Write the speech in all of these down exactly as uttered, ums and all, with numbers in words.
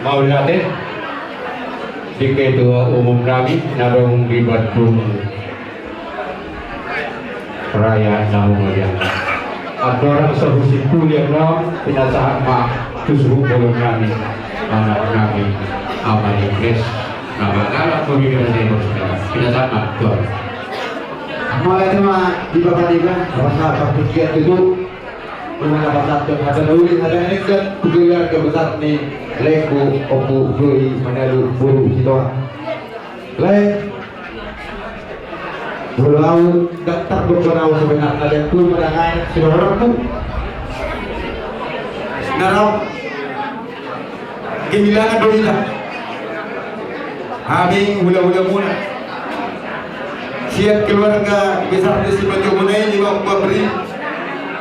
Mauliate di ketua umum nami na adong di Bandung Raya na humaliang. Andorang so husipuli annon, pinasahat ma tu suhut bolon nami, anak nami, Ama Ignes, na manggalak pemimpin na bos. Pinasahat ma, Tuan. Mauliate ma di Bapa Deka, pasahat partingkian tutu. Ima na pasahathon hata na uli, hata na denggan tu keluarga besar ni laengku Ompu Doi Manalu boru Sitohang. Lae, molo au, ndang tardok hona au sebenarna, laengku, manang anak sidohononku. Na ro kehilangan do hita. Hami hula-hulamuna, sian keluarga besar ni Simanjua Muna i, ima Ompu Amri,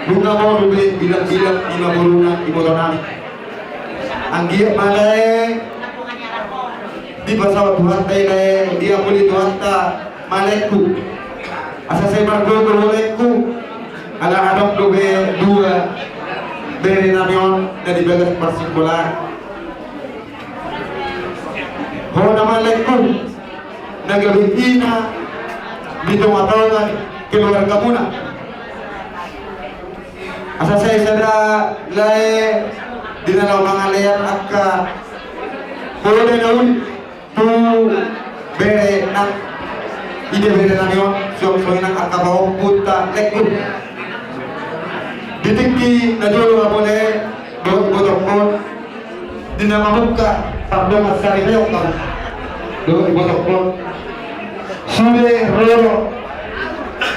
nunga boru be bilang-bilang ima boruna, iboto nami. Anggiat ma lae dipasaut Tuhanta i lae, diapuli Tuhanta ma laengku. Asa sai margogo ho laengku, ala adong dope dua bere nami on na di bagas parsikolaan. Ho nama laengku na gabe ina di tonga-tonga keluargamuna. Asa sai sada lae di na laho mangalean angka poda na uli tu bere nang ida bere nami on, suang songon i nang angka pahompunta laengku. Di tingki na jolo ma mole dohot ibotongkon, di na mamungka pardongan saripeon ma dohot ibotongkon. Sude ro do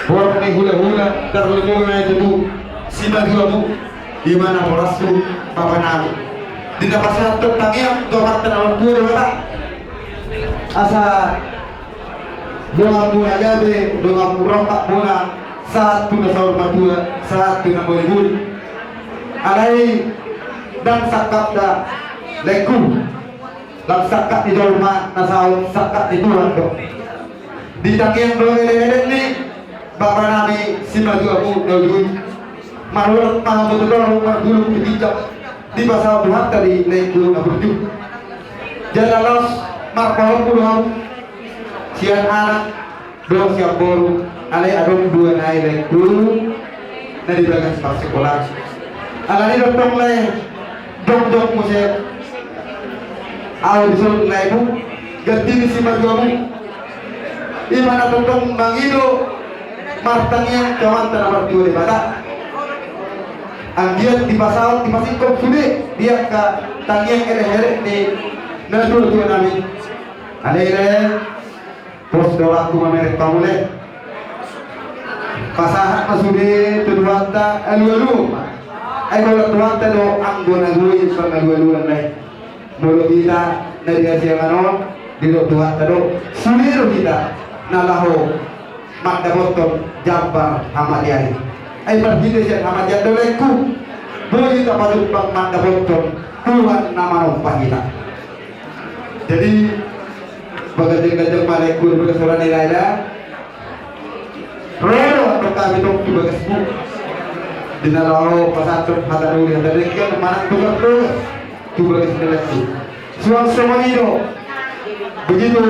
borok ni hula-hula, tarlumobi ma i tutu simatua mu, ima na boras tu bapa nami. Di na pasahathon tangiang tu Amanta na martua Debata, asa donganmuna gabe dongan rongkapmuna, sahat tu na saur matua, sahat tu na muli-muli. Alai ndang sangkapta laengku, ndang sangkap ni jolma na saut, sangkap ni Tuhan do. Di tangiang do elek-elek ni bapa nami simatua mu na uju i. Marholong ma hamu tu toru, margulung tu ginjang, dipasaut Tuhanta di laengku na burju. Jala laos marpahompu do hamu sian anak dohot sian boru, alai adong dua nai laengku na di bagas parsikolaan. Alani do tong lae, jongjong muse au dison laengku, ganti ni simatua mu. Ima na tongtong mangido martangiang tu Amanta na martua Debata, anggiat dipasaut, dipasingkop sude di angka tangiang elek-elek ni natua-tua nami. Alai lae, pos do rohangku mamereng hamu lae. Pasahat ma sude tu Tuhanta alu-aluhon. Ai holan Tuhanta do anggo na boi pangalu-aluan lae. Molo hita na di hasiangan on, didok Tuhanta do, sude do hita na laho mandapothon jambar hamatean i. Ai marhite sian hamatean do laengku, boi hita pajumpang mandapothon Tuhan na manompa hita. Jadi, paganjang-ganjang ma laengku di bagas hora ni lae da. Ro do antong hami tong tu bagasmu, di na laho pasahathon hata na uli, hata na denggan manang togar-togar tu bagas ni laengku. Suang songon i do, begitu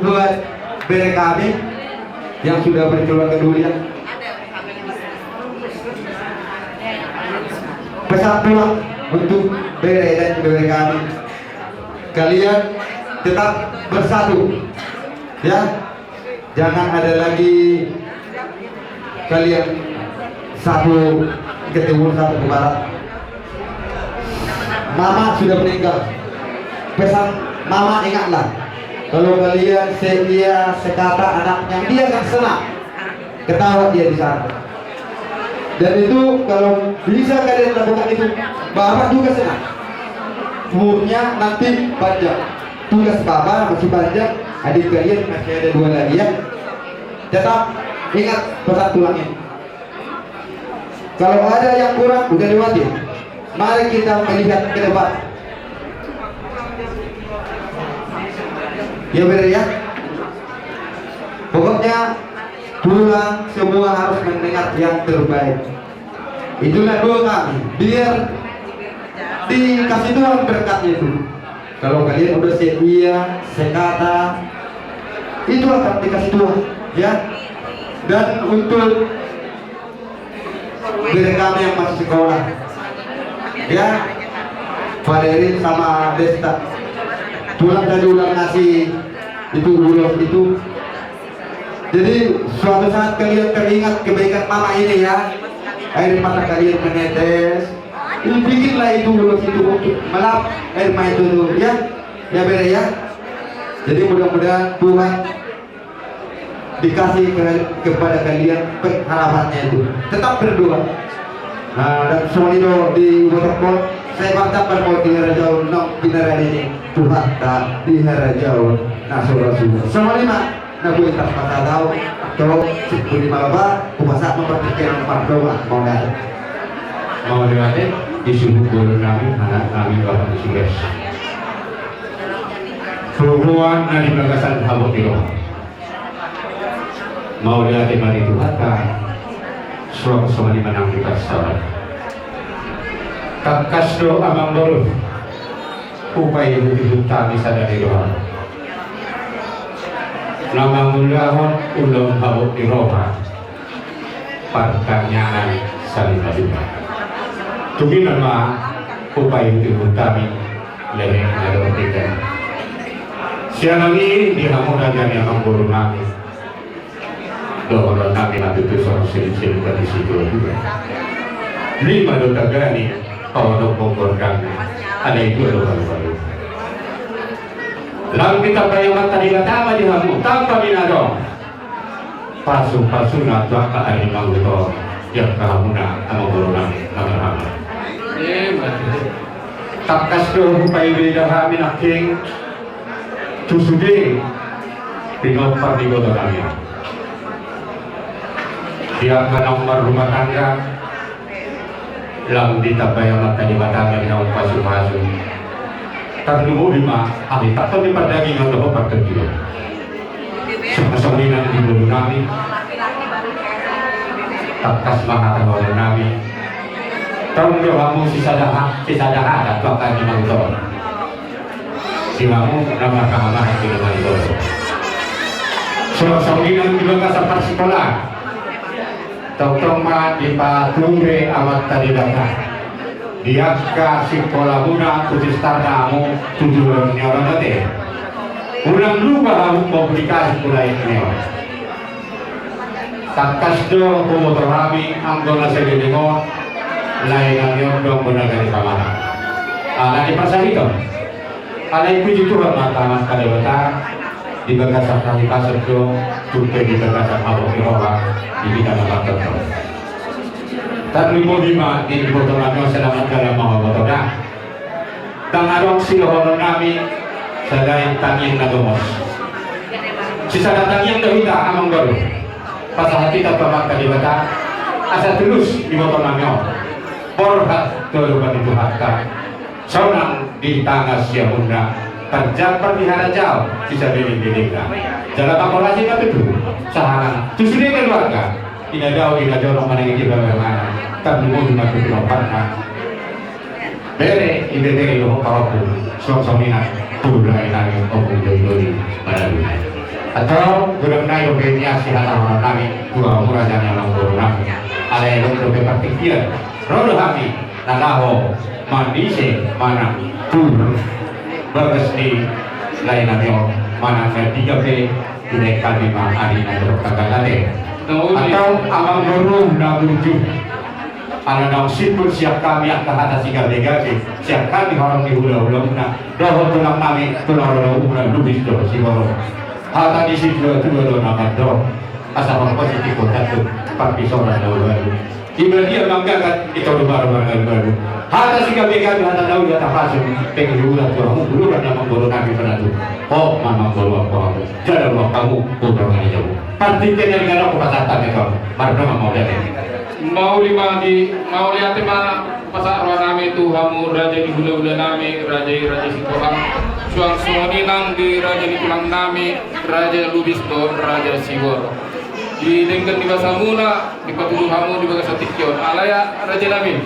buat bere kami yang sudah berkeluarga dulu ya. Pesan pulang untuk bere dan bere kami. Kalian tetap bersatu, ya. Jangan ada lagi kalian satu ke timur, satu ke barat. Mama sudah meninggal. Pesan mama, ingatlah, kalau kalian seia sekata anaknya, dia akan senang. Ketawa dia di sana. Dan itu kalau bisa kalian lakukan itu, bapak juga senang. Umurnya nanti panjang. Tugas bapak masih panjang, adik kalian masih ada dua lagi ya. Tetap ingat pesan tulangnya. Kalau ada yang kurang, udah lewatin. Mari kita melihat ke depan. Ya, bere ya. Pokoknya tulang semua harus mendengar yang terbaik. Itulah doa kami, biar dikasih Tuhan berkatnya itu. Kalau kalian udah setia, sekata, itu akan dikasih Tuhan, ya. Dan untuk bere kami yang masih sekolah, ya, Pak Derin sama Desta, tulang tadi ulang ngasih itu ulos itu. Jadi suatu saat kalian teringat kebaikan mama ini, ya, air mata kalian menetes, bikinlah itu ulos itu untuk melap air mata itu, ya, ya, bere, ya. Jadi mudah-mudahan Tuhan dikasih ke-, kepada kalian pengharapannya itu. Tetap berdoa. Nah, dan songon i do di Botok Pol, saya baca berkau di harajaon nang di harajaon Tuhanta di harajaon na so ra suda. Songon i ma na boi tarpasada au, to, sipuli ma ba, hupasahat ma partingkian pardoa, mauliate. Mauliate, di suhut bolon nami, anak nami, bapak di suges. Tubuan na di bagasan habot di roha. Mauliate ma di Tuhanta, suang songon i ma nang di parsaoran. Tangkas do amangboru, hupaihutihut hami sada ni roha. Na mangulahon ulaon habot ni roha, partangiangan saluhutna. Tung i ma hupaihutihut hami, leheng na dohot denggan. Sian on i di hamu raja ni amangboru nami. Dohonon nami ma tutu songon siluk-siluk di situatua. Lima do tagani, paonomhon gondang, alai dua do palu-palu. Lam ditambai Amanta Debata ma di hamu, tamba ni na adong. Pasu-pasuna tu angka ari na mangihut on, di angka hamuna amangboru nami na marhaha. Tangkas do hupaibeda hami nangkin tu sude pinompar ni iboto nami on. Di angka naung marrumah tangga, lam ditambai Amanta Debata ma di naung pasu-pasu. Tarlumobi ma hami, tangkas ni pardagingon dohot partondion. Songon i nang di ngolu nami. Tangkas ma hata ngolu nami. Tong do hamu sisada ha-, sisada hata tu angka ari na mangihut on. Di hamu na marhaha-haha di na mangihut on. Songon i nang di bagasan parsikolaan. Tongtong ma dipature Amanta Debata di angka sikolamuna tu pistarna hamu tu joloan ni ari on ate. Unang lupa hamu komunikasi mulai ni on. Tangkas do huboto hami anggo na saleleng on, lae nami on do anggo na gari pamangan. Ala ni parsahiton. Alai puji Tuhan ma Amanta Debata, di bagasan hahipason do, tung pe di bagasan habot ni roha, di bidang na martonton. Tarlumobi ma di iboto nami on, selamat jalan ma huboto da. Ndang adong sidohonon nami, selain tangiang na gomos. Sisada tangiang do hita amangboru. Pasahat hita tu Amanta Debata, asa tulus iboto nami on. Borhat tu adopan ni Tuhanta. Sonang di tanga siamunna, tarjambar di harajaon sisabeleng-belengna. Jala pangkorasi ma tutu sahalana tu sude keluarga, di na dao di na jonok manang di bagaimana, tarlumobi ma tutu ompunta. Bere, ibebere dohot pahompu, suang songon i nang tu lae nami Ompung Doli-doli Manado. Antong godang nai dope nian sihatahononnami tu hamu raja ni amangboru nami. Alai adong dope partingkian, ro do hami na laho manise manang tu bagas ni lae nami on, manang na piga pe, dilehon hami ma ari na dohot tanggal ate. Antong amangboru na burju, ala naung simpul sian hami angka hata sigabe-gabe sian hami horong ni hula-hulamuna dohot tulang nami, tulang rorobumuna Lubis dohot Siboro. Hata ni situatua do na mandok, asa marpositif hita tu parpisoran na baru-baru. Di balian manggagat, di toru baru margalugalu. Hata sigabe-gabe, hata na uli, hata pasu, pengiluran tu hamu, uluran na manggoru nami Manado. Ho ma manggoru hamu, jala uluran hamu, uluran na jabu. Partingkian na denggan on hupasahat hami tu hamu. Mardongan ma, mauliate. Mauli ma di, mauliate ma pasahat roha nami tu hamu raja ni hula-hula nami, raja i Raja Sitohang. Suang songon i nang di raja ni tulang nami, Raja Lubis dohot Raja Siboro. Di denggan ni basamuna dipatudu hamu di bagasan tingki on. Alai raja nami,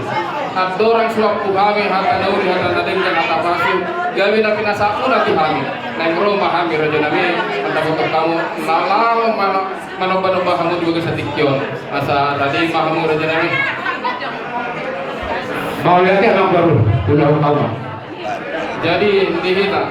andorang suang tu hami hata na uli, hata na denggan, hata pasu, gabe na pinasahatmuna tu hami. Naeng ro ma hami raja nami mandapothon hamu na laho mana manomba-nomba hamu di bagasan tingki on. Asa rade ma hamu raja nami. Mauliate amang boru, ulaon hamu. Jadi di hita.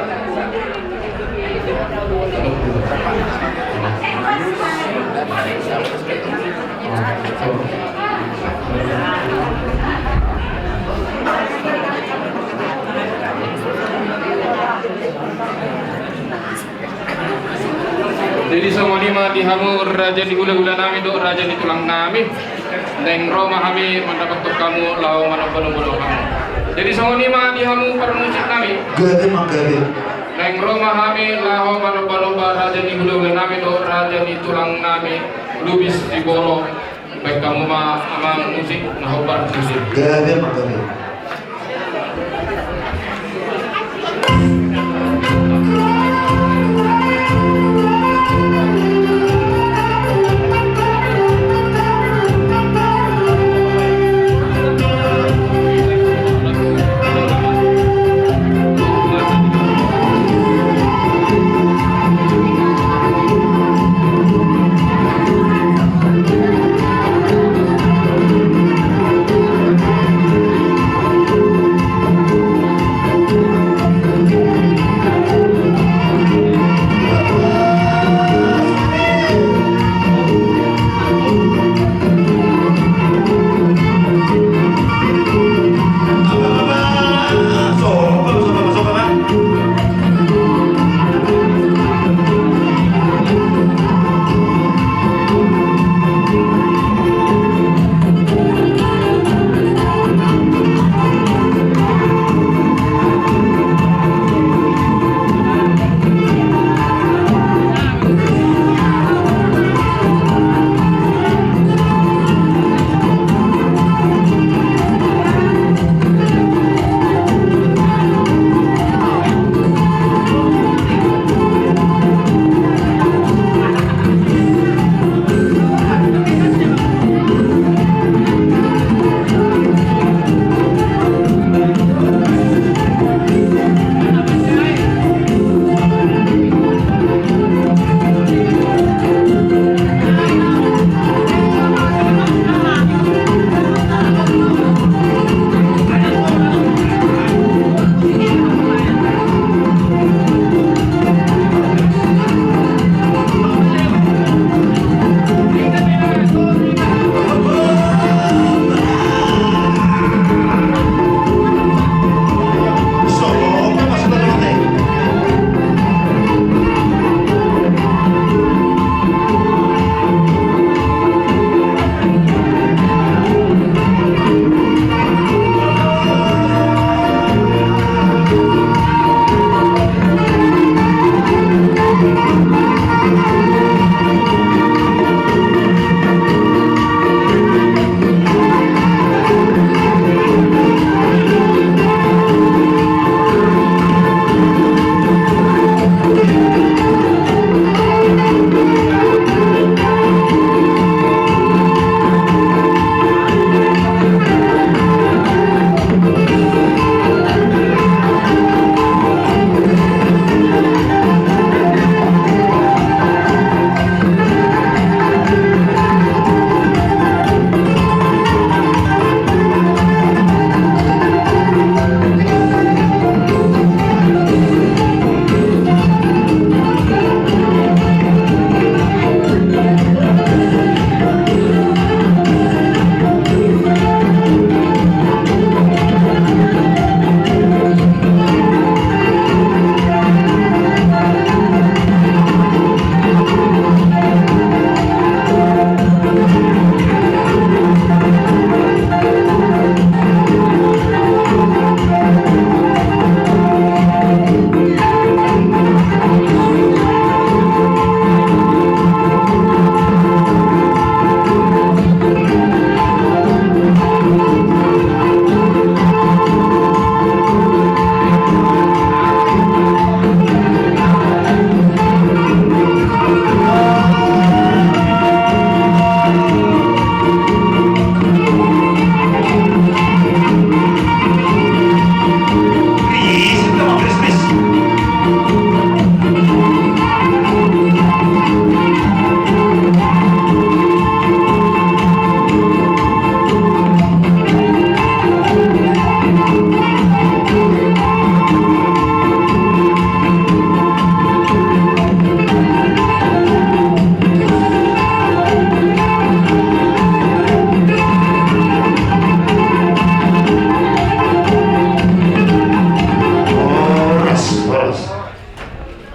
Jadi songon i ma di hamu raja ni hula-hula nami dohot raja ni tulang nami. Naeng ro ma hami mandapothon hamu laho manomba-nomba dohot hamu. Jadi songon i ma di hamu parmusik nami. Gabe ma gabe. Naeng ro ma hami laho manomba-nomba raja ni hula-hula nami dohot raja ni tulang nami Lubis Sibolo. Baen hamu ma amang musik na hombar musik. Gabe ma gabe.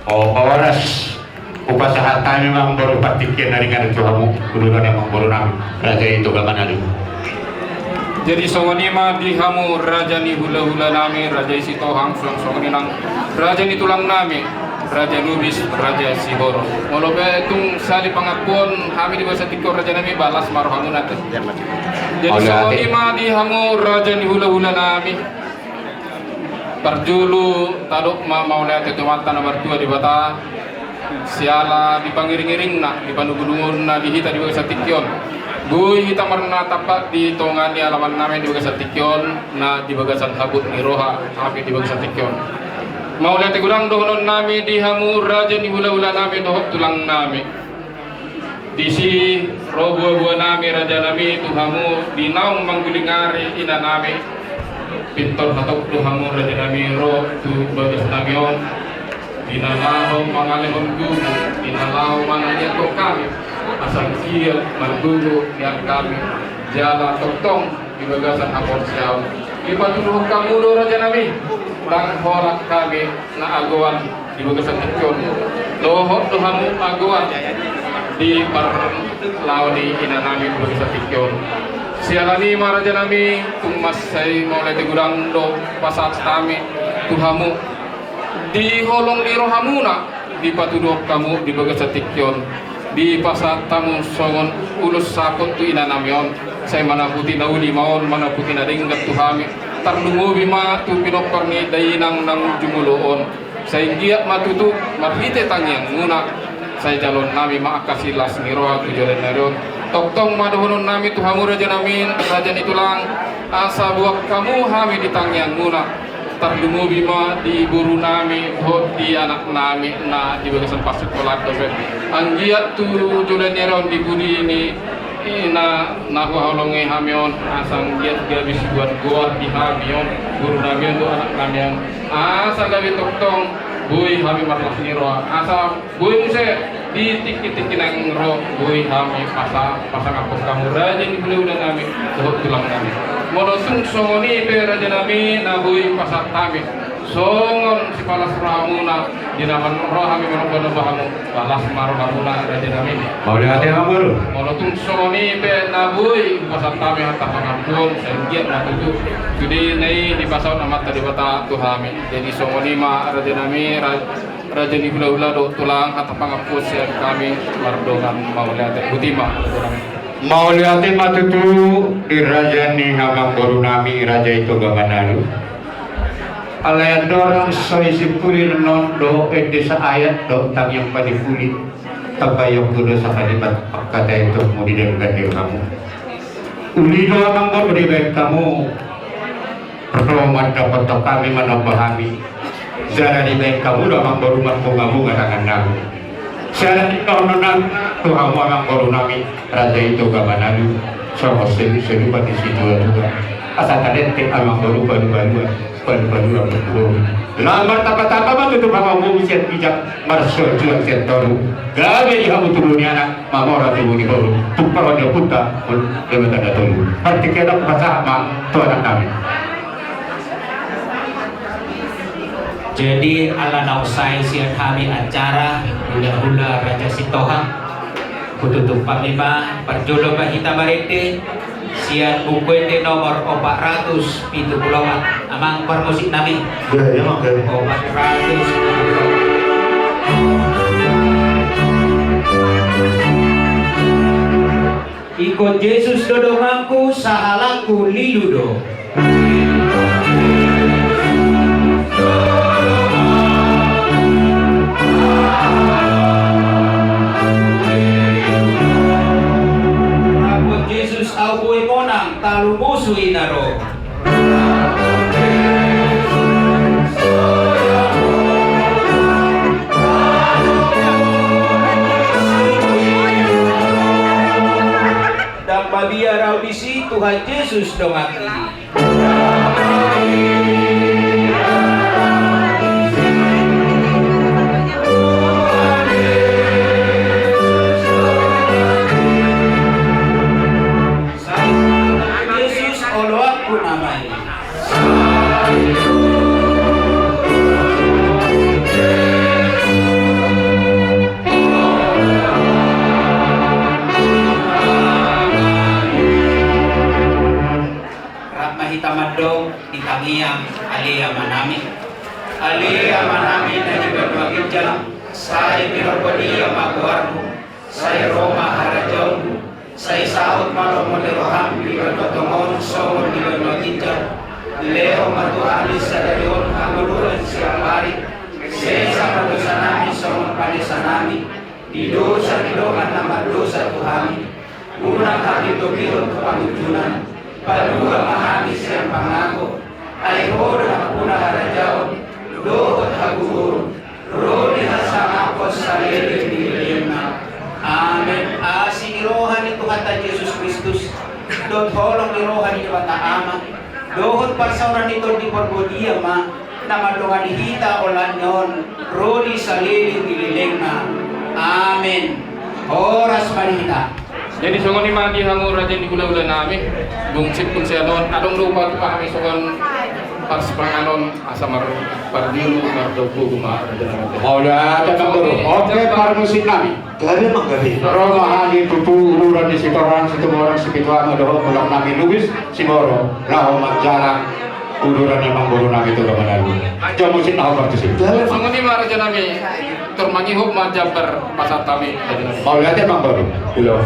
Horas. Hupasahat hami ma amangboru partingkian na ringan tu hamu, hulahula ni amangboru nami, Raja i Toga Manalu. Jadi songon i ma di hamu raja ni hulahula nami, Raja i Sitohang, songon i nang raja ni tulang nami, Raja Lubis, Raja Sihorong. Molo pe tung sahali pangampuon hami di bagasan tingki on, raja nami, balas ma rohamuna. Jadi songon i ma di hamu raja ni hulahula nami. Parjolo tadok ma mauliate tu Amanta na martua Debata, siala di pangiringiringna, di panungkunungunna di hita di bagasan tingki on, boi hita marnatampak di tonga ni alaman nami di bagasan tingki on, na di bagasan habot ni roha hami di bagasan tingki on. Mauliate godang dohonon nami di hamu raja ni hulahula nami dohot tulang nami. Disi ro buabua nami, raja nami, tu hamu di naung mangguling ari, ina nami. Pintor hatop do hamu, raja nami, ro tu bagas nami on. Di na laho mangalehon gogo, di na laho manaliathon hami, asa giat margogo nian hami, jala tongtong di bagasan haporseaon dipatuduhon hamu do, raja nami, ndang holan hami na agoan di bagasan tingki on. Dohot do hamu agoan di parlao ni ina nami di bagasan tingki on. Siala ni i ma, raja nami, tung mansai mauliate godang do pasahat hami tu hamu. Di holong ni rohamuna dipatuduhon hamu di bagasan tingki on, dipasahat hamu songon ulos saput tu ina nami on. Sai manaputi na uli ma on, manaputi na denggan tu hami. Tarlumobi ma tu pinompar ni dainang na jumolo on. Sai anggiat ma tutu marhite tangiangmuna, sai jaloon nami ma angka silas ni roha tu joloan ni ari on. Tongtong ma dohonon nami tu hamu, raja nami, raja ni tulang, asa buat hamu hami di tangiangmuna. Tarlumobi ma di boru nami dohot di anak nami na di bagasan parsikolaan dope. Anggiat tu joloan ni ari on, di pudi ni ina na huhaholongi hami on, asa anggiat gabe sibuat goar di hami on, boru nami on dohot anak nami on. Asa gabe tongtong boi hami marlas ni roha, asa boi muse di tingki-tingki naeng ro, boi hami pasa, pasangaphon hamu, raja ni hulahula nami dohot tulang nami. Molo tung songon i pe, raja nami, na boi pasahat hami songon sipalas rohamuna, di na manang ro hami manomba-nomba hamu, balas ma rohamuna, raja nami. Mauliate ma, boru. Molo tung songon i pe na boi pasahat hami hata pangampuon, sai anggiat ma tutu sude na i dipasaut Amanta Debata tu hami. Jadi songon i ma, raja nami, ra-, raja ni hulahula dohot tulang, hata pangampuon sian hami mardongan mauliate. Botima. Mauliate ma tutu di raja ni amangboru nami, Raja i Toga Manalu. Alai andorang so i simpuli annon dohot ende saayat dohot tangiang panipuli, tambai on do sakalimat pangkataion tu hamu di denggan ni rohamu. Uli do amangboru dibahen hamu. Ro mandapothon hami, manomba hami. Jala dibahen hamu do amangboru marbungabunga tangan nami. Siala ni i dohonon nami tu hamu amangboru nami, Raja i Toga Manalu, songon solu-solu pati situatua. Asa talentek amangboru palu-paluan, palu-paluan boru. Laho martamba-tamba ma tutu pangomomu sian ginjang, marsojuang sian toru. Gabe di hamu tubu ni anak, mamora tubu ni boru, tumpahon ni ompunta, Debata Datu Tolu. Partingkian on hupasahat ma tu anak nami. Jadi ala naung sae sian hami acara hulahula Raja Sitohang, hututup hami ma, parjolo ma hita marende sian Buku Ende nomor opat ratus pitu pulu opat. Amang parmusik nami. Iya, iya, Mang, iya. Opat ratus pitu pulu opat. Ingkon Jesus do donganku, sahalakku lilu do. Rap Jesus, au boi monang, talu musu i na ro. Ndang mabiar au disi, Tuhan Jesus donganki. Jesus oloanku nama i. Sai pinarbadia ma goarmu, sai ro ma harajaonmu, sai saut ma lomo ni roham di banua tonga on songon di banua ginjang. Lehon ma tu hami sadari on hangoluan siapari, sesa ma dosanami songon panesanami di dosa ni dongan na mardosa tu hami. Unang hami togihon tu pangunjunan, palua ma hami sian pangago, ai Ho do nampuna harajaon, dohot hagogoon, ro di hasangapon saleleng ni lelengna. Amen. Asi ni roha ni Tuhanta Jesus Kristus, dohot holong ni roha ni Debata Ama, dohot parsaoran ni Tondi Porbadia ma na mandongani hita olat ni on, ro di saleleng ni lelengna. Amen. Horas ma di hita. Jadi songon i ma di hamu raja ni hulahula nami, dung simpul sian on, adong do upa tu hami songon parsipanganon, asa mar-, parjolo mardomu ma. Mauliate ma boru. Oke, parmusik nami. Gabe ma gabe. Ro ma hami pupu uduran ni Sitorang, Situmorang, Sipituama dohot tulang nami Lubis, Simoro, laho manjalang uduran ni amangboru nami Toga Manalu. Jom musik na ho partusi. Songon i ma raja nami, tor mangihut ma jambar pasahat hami. Mauliate amangboru. Ilo.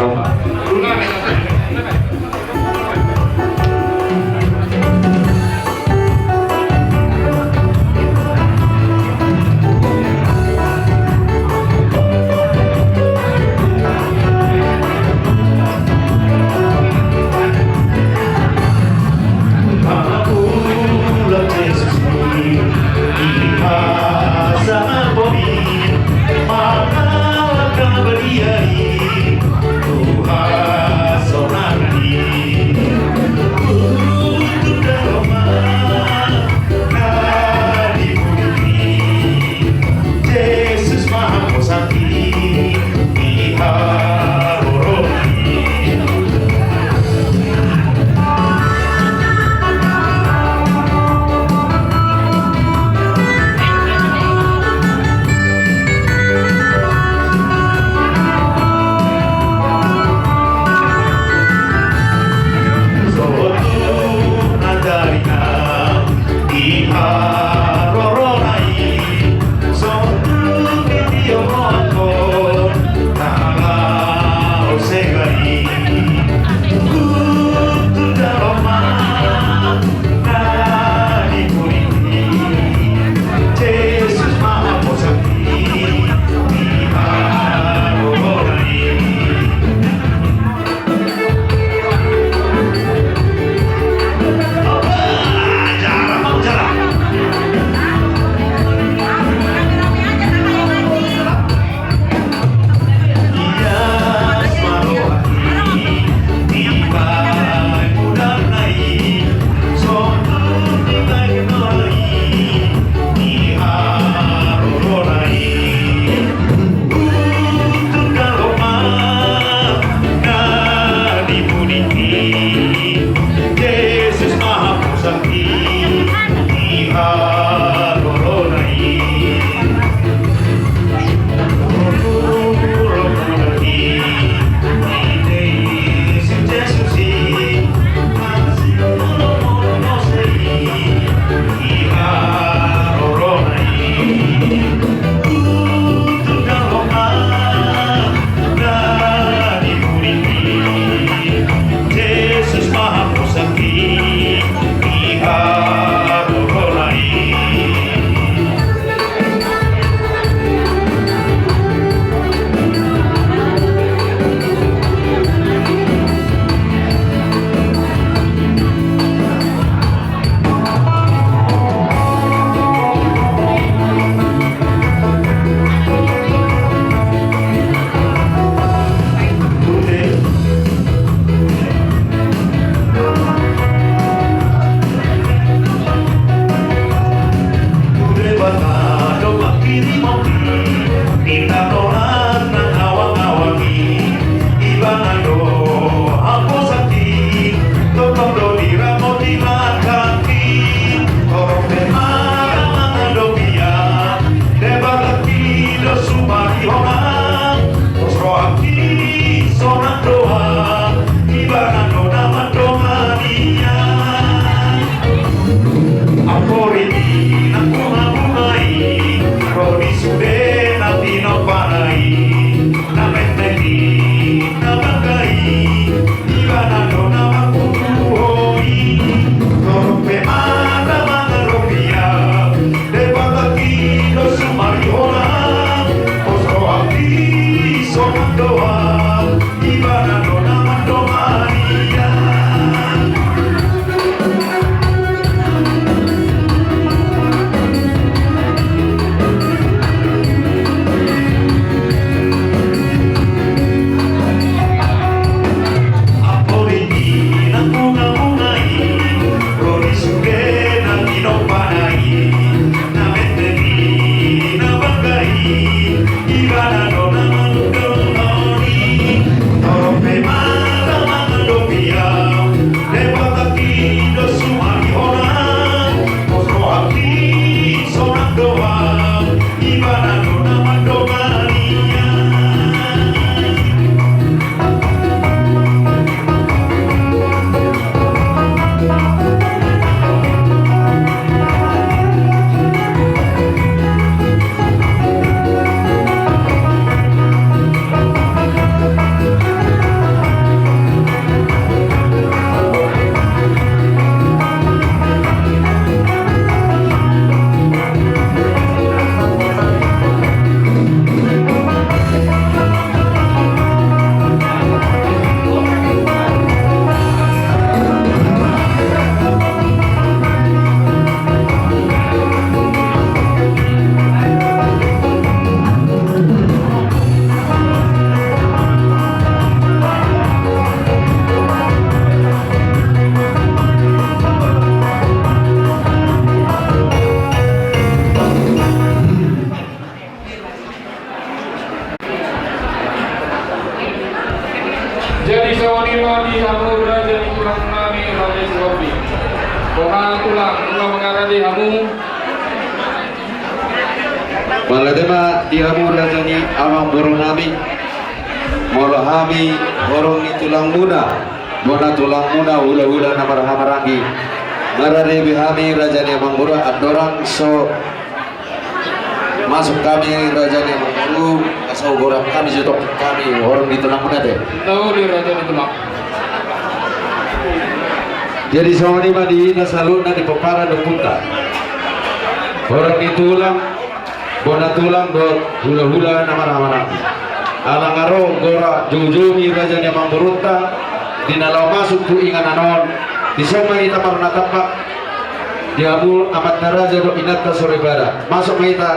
Ate ma di hamu raja ni amangboru nami, molo hami horong ni tulangmuna, bona tulangmuna, hulahula na marhahamaranggi, marade be hami raja ni amangboru, andorang so masuk hami raja ni amangboru, asa hugoran hami, jotong hami horong ni tulangmuna ate. Na uli raja ni tulang. Jadi songon i ma di hita saluhutna di pomparan ni ompunta, horong ni tulang, bona tulang dohot hulahula na marhahamaranggi. Ala nga ro gora joujou ni raja ni amangborunta di na laho masuk tu inganan on, dison ma hita marnatampak di hamu amanta raja dohot inanta soripada. Masuk ma hita.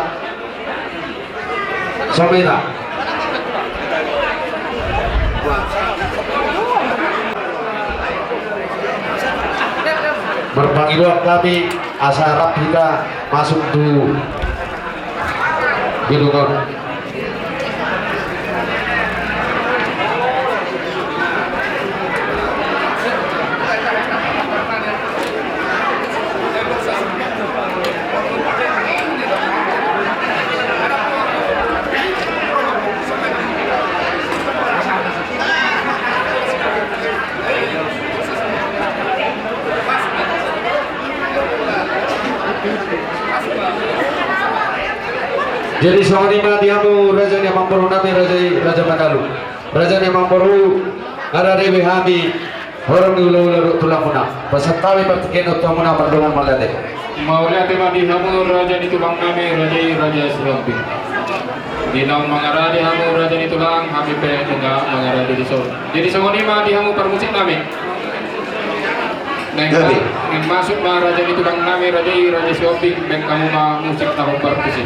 Songon i ma. Marpangidoan hami asa rap hita masuk tu gedung on. Jadi songon i ma di hamu raja ni amangboru nami, raja i, raja Manalu. Raja ni amangboru, marade be hami horong ni hulahula dohot tulangmuna. Pasahat hami partingkian tu hamuna, mardongan ma ate. Mauliate ma di hamu raja ni tulang nami, raja i, raja Sihombing. Di naung mangarade hamu raja ni tulang, hami pe nunga mangarade dison. Jadi songon i ma di hamu parmusik nami. Naeng, jadi, naeng masuk ma raja ni tulang nami, raja i, raja Sihombing, baen hamu ma musik na hombar tusi.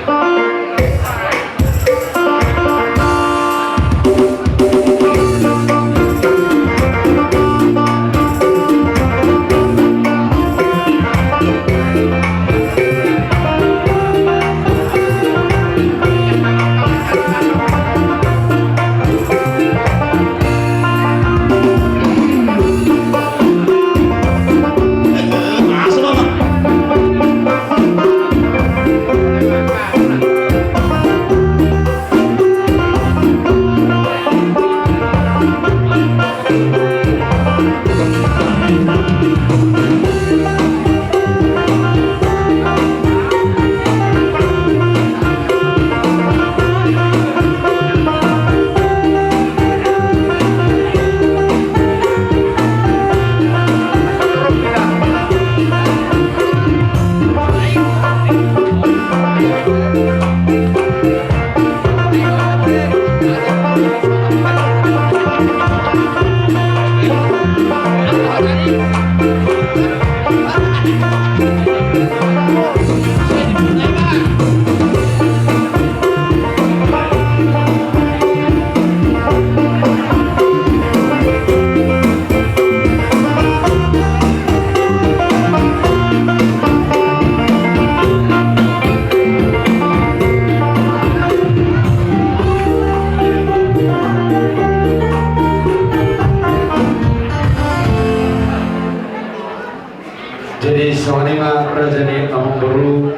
Jadi songon i ma raja ni amangboru,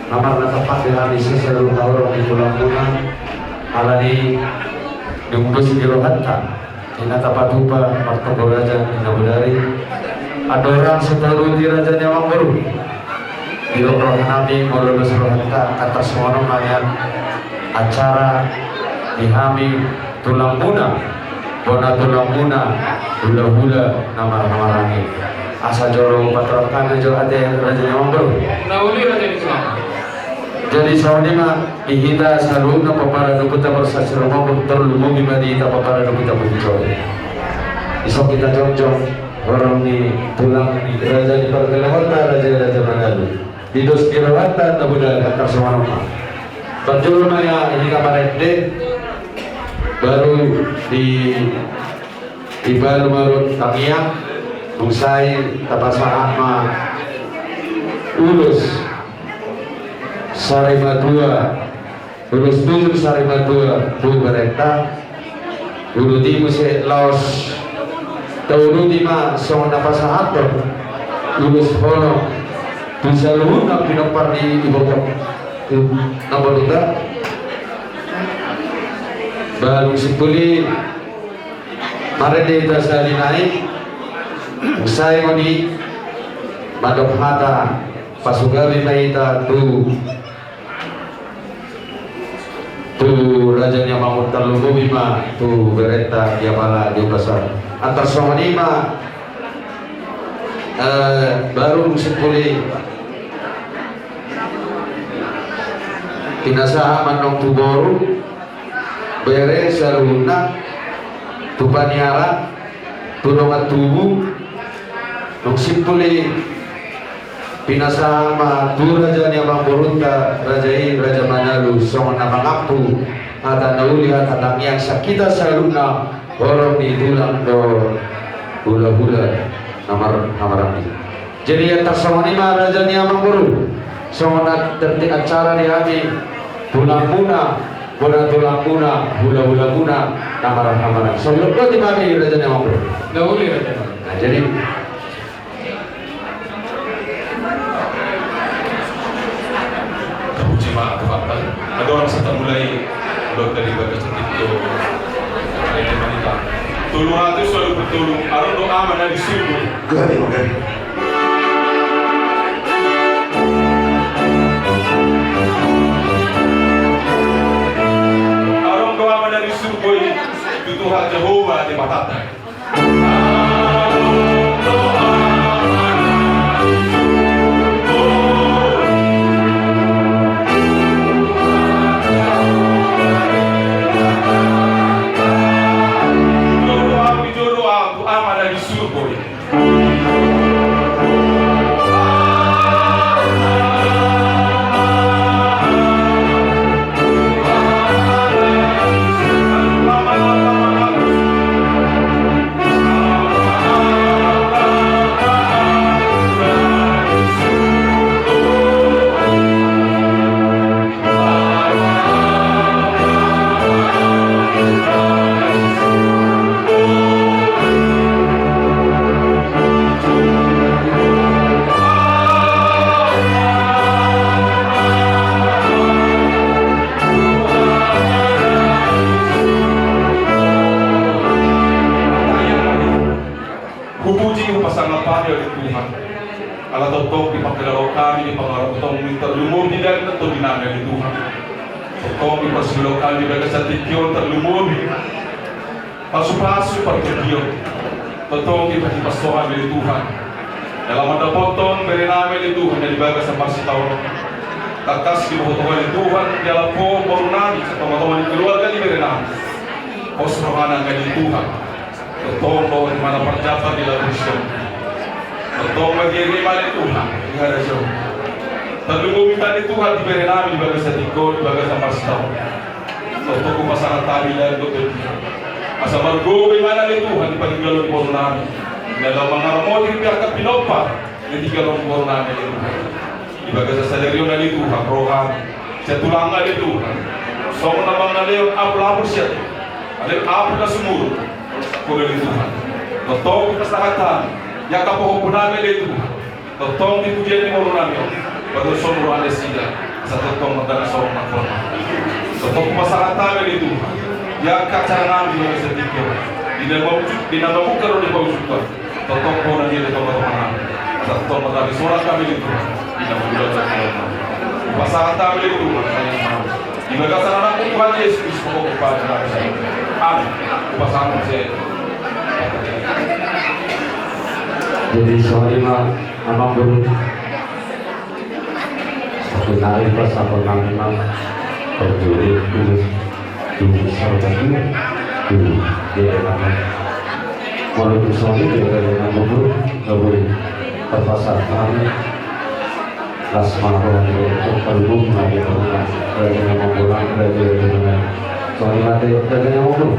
na marnatampak di hami saluhutna horong ni tulangmuna, alani dung dos di rohanta, di na tapatupa martonggo raja di na bodari. Andorang so tauluti raja ni amangboru, didok roha nami molo dos rohanta, antar songon on ma nian acara di hami tulangmuna, bona tulangmuna, hulahula na marhahamaranggi. Asa jolo patorang hami jo ate raja ni amangboru. Na uli raja ni tulang. Jadi songon i ma di hita saluhutna pomparan ni ompunta Borsaksiromonggur, tarlumobi ma di hita pomparan ni ompunta Bujur. Dison hita jongjong horong ni tulang ni raja ni pargalamonta, raja, raja Manalu. Di dos ni rohanta na bodari, antar songon on ma. Parjolo ma ia hita marende, baru di, dibalu ma rap tangiang, dung sae tapasahat ma ulos sari matua, ulos tujung sari matua tu berenta. Uduti muse laos tauduti ma songon na pasahathon ulos holong tu saluhutna pinompar ni ibotom. Namboruta. Balung Simpul i, marende hita sahali nai. Sai songon i, mandok hata pasugabi ma hita tu, tu raja ni amangboru, tarlumobi ma tu berenta di apala di upasan. Antar songon i ma, eh, Balung Simpul i. Pinasahat ma annon tu boru, bere saluhutna, tu paniaran, tu dongan tubu, nunga simpul i pinasahat ma tu raja ni amangborunta, raja i, Raja Manalu, songon na mangampu hata na uli, hata tangiang sian hita saluhutna, horong ni tulang dohot hulahula na mar-, na marhaha i. Jadi, antar songon i ma raja ni amangboru, songon na tertib acara di hami, tulangmuna, bona tulangmuna, hulahulamuna na marhaha i. Songon i ma hami raja ni amangboru. Na uli raja. Nah, jadi, Tapuji ma Tuhanta. Adong sa tamulai. Adong dari bagas titik tu. Tolu ratus walu pulu tolu. Adong do Ama na di surgo. Gari, gari. Adong do Ama na di surgo i, tu Tuhan Jahowa Debatanta. Hupuji, hupasangap hami ale Tuhan. Ala tongtong dipangkilala hami di pangarantomu i, tarlumobi di ari na tondinami ale Tuhan. Tongtong diparsiulahon hami di bagasan tingki on, tarlumobi pasupasu partingkian. Tongtong dipasu-pasu hami ale Tuhan. Jala mandapothon berenami ale Tuhan na di bagasan parsitaon. Tangkas diboto ale Tuhan, jala pos borunami, tonga-tonga ni keluarga ni berenami. Pos rohana ale Tuhan. Tongtong do di mana parjambar di labuan sian. Tongtong ma di ari ma ale Tuhan, di harajaon. Tarlumobi hami ale Tuhan di berenami di bagasan tingki on, di bagasan parsitaon. Tongtong hupasahat hami ale Tuhan. Asa margogo ibana ale Tuhan di partingkian ni borunami. Na laho mangaramoti di angka pinompar na di partingkian ni borunami ale Tuhan. Di bagasan sadari on ale Tuhan, rohana sian tulangna ale Tuhan. Songon na mangalehon apul-apul sian, alehon apul na sumurut. Songon i ale Tuhan. Tongtong hupasahat hami di angka pahompunami ale Tuhan. Tongtong di pujian ni borunami on. Baru sumurut ale nasida. Asa tongtong mardalan songon na hona. Tongtong hupasahat hami ale Tuhan. Di angka acaranami di bagasan tingki on. Di na mamujud, di na mamungka dohot di paujungkon. Tongtong hona di tonga-tonganami. Asa tongtong mardalan songon na hami ale Tuhan. Di na mamungka dohot di paujungkon. Hupasahat hami ale Tuhan. Di bagasan Anakmu Tuhan Jesus Kristus, pahompu pardonami. Amin. Hupasahat hami. Jadi songon i ma amangboru. Sonari pas apa nang nang perjuri kudus. Dulu sarta dulu. Dulu. Dia nama. Walaupun songon i dia dari amangboru. Nggak boleh. Terpaksa kami. Las ma roha ni amangboru, raja ni amangboru, raja ni amangboru. Songon i ma ate, raja ni amangboru.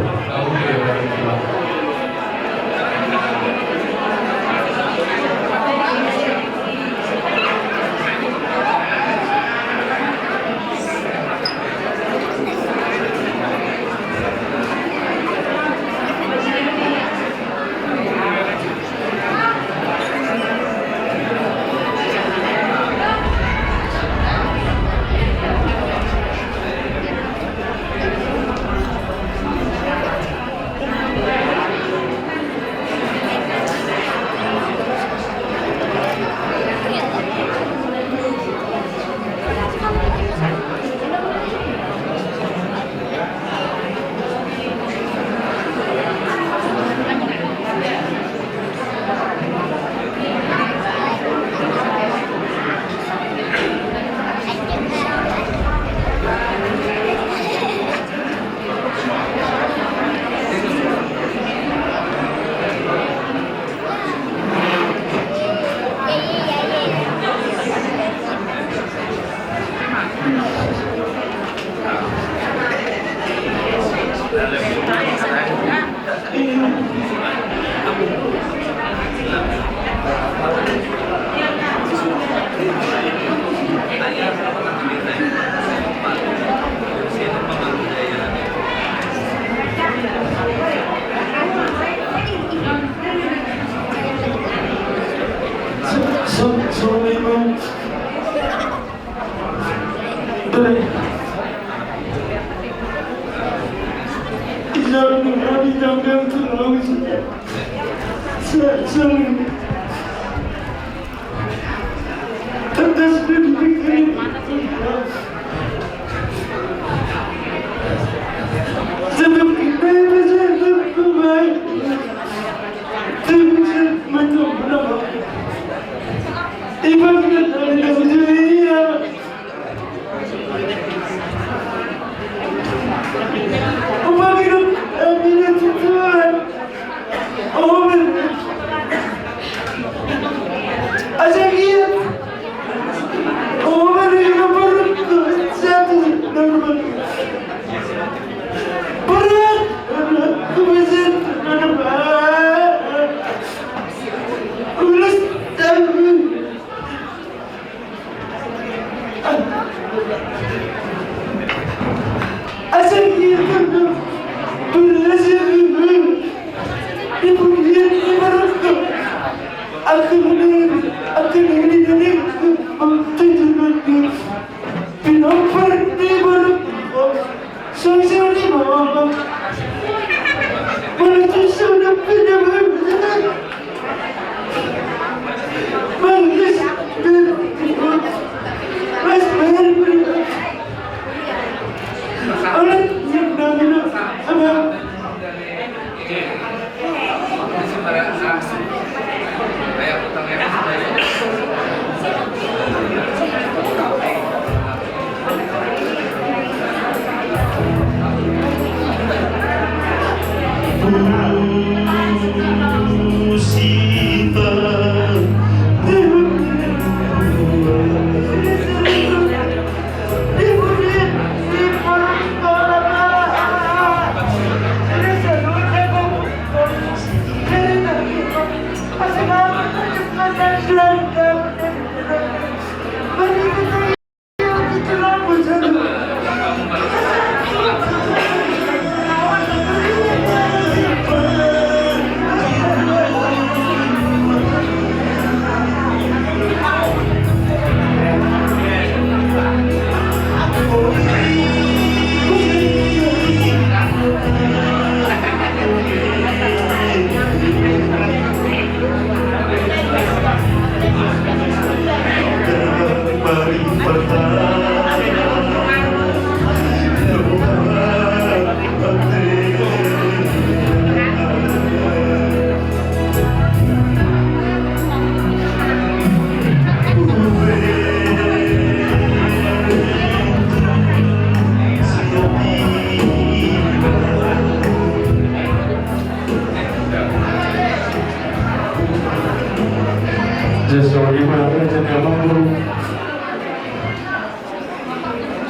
Jadi songon i ma raja ni amangboru.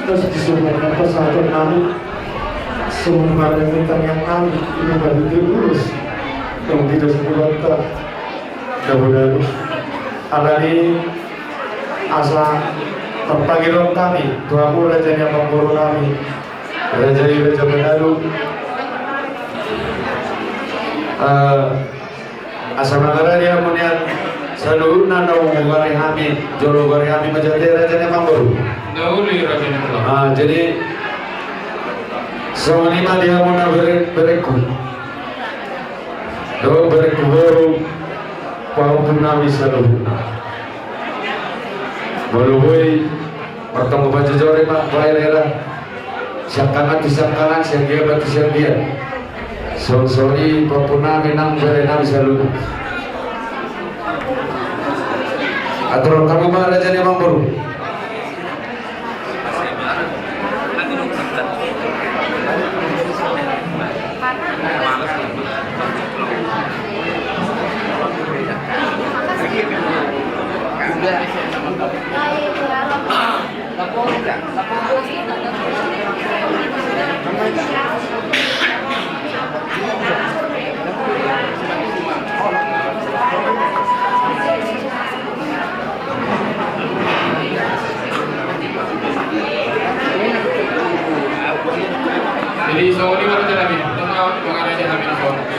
Terus disuruh pasahaton nami. Songon i ma raja ni tangiang nami. Ini baru diurus. Yang tidak sebulan tak. Dabu-dabu. Alani asa terpagirong kami. Tu hamu raja ni amangboru nami. Raja i Raja Manalu. Eh, Asa mangarade hamu nian saluhutna na hugari hami, jolo hugari hami ma jate raja ni amangboru. Na uli raja ni amangboru. Ah, jadi songon i ma di hamu na bere-, berengku. Dohot berengku boru, pahompu nami saluhutna. Molo boi martonggo panjojor i ma, baen hera. Siangkangan tu siangkangan, sianggian tu sianggian. Songon i pahompu nami nang bere nami saluhutna. Atur hamu ma raja ni amangboru. Jadi songon i ma raja nami, tong na mangarade hami songon i.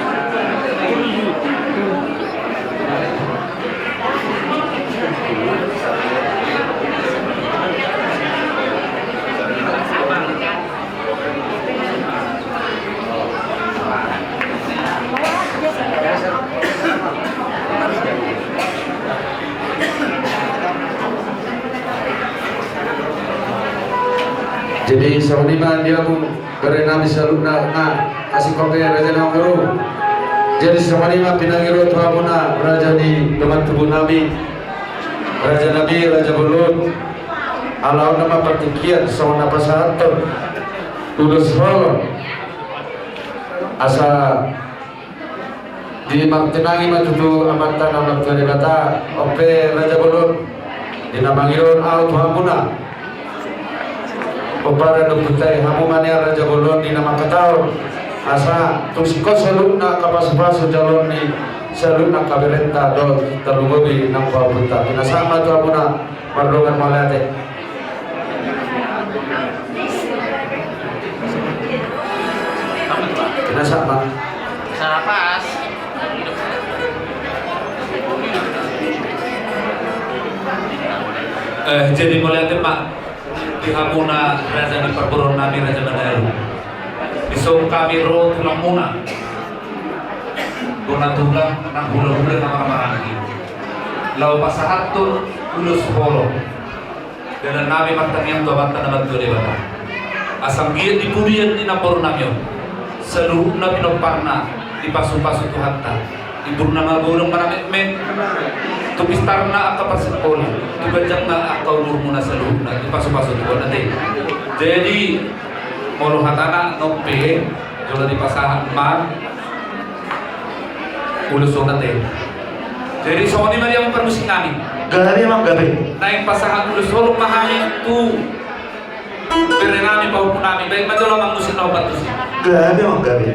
Jadi songon i ma di hamu bere nami saluhutna, na asing kopi raja na manguru. Jadi songon i ma pinangido tu hamuna raja ni dongan tubu nami, raja nami, raja bolon. Ala on nama partingkian songon na pasahathon ulos holong. Asa di martinangi ma tutu Amanta na martua Debata, on pe raja bolon. Di na mangidon ahu tu hamuna, pomparan ni ompunta i, hamu ma nian raja bolon di na mangkatahon. Asa tung singkop saluhutna angka pasupasu jaloon ni saluhutna angka berenta dohot tarlumobi nang pahompunta. Pinasahat ma tu hamuna mardongan mauliate. Pinasahat ma. Salah pas. Eh, jadi mauliate ma di hamuna raja ni parboruon nami, raja Manalu. Dison hami ro tulangmuna, bona tulang nang hulahula na marhahamaranggi, laho pasahathon ulos holong. Dalan nami martangiang tu Amanta na martua Debata, asa anggiat di pudian ni namboru nami on saluhutna pinomparna dipasupasu Tuhanta, di umurna ma godang manametmet, tu pistarna angka parsikola, tu ganjangna angka umurmuna saluhutna dipasupasu Tuhanta. Jadi molo hatana, on pe jolo dipasahat ma ulos on ate. Jadi songon i ma di hamu parmusik nami. Gabe ma gabe. Naeng pasahat ulos holong ma hami tu bere nami, pahompu nami. Baen ma jolo amang musik na hombar tusi. Gabe ma gabe.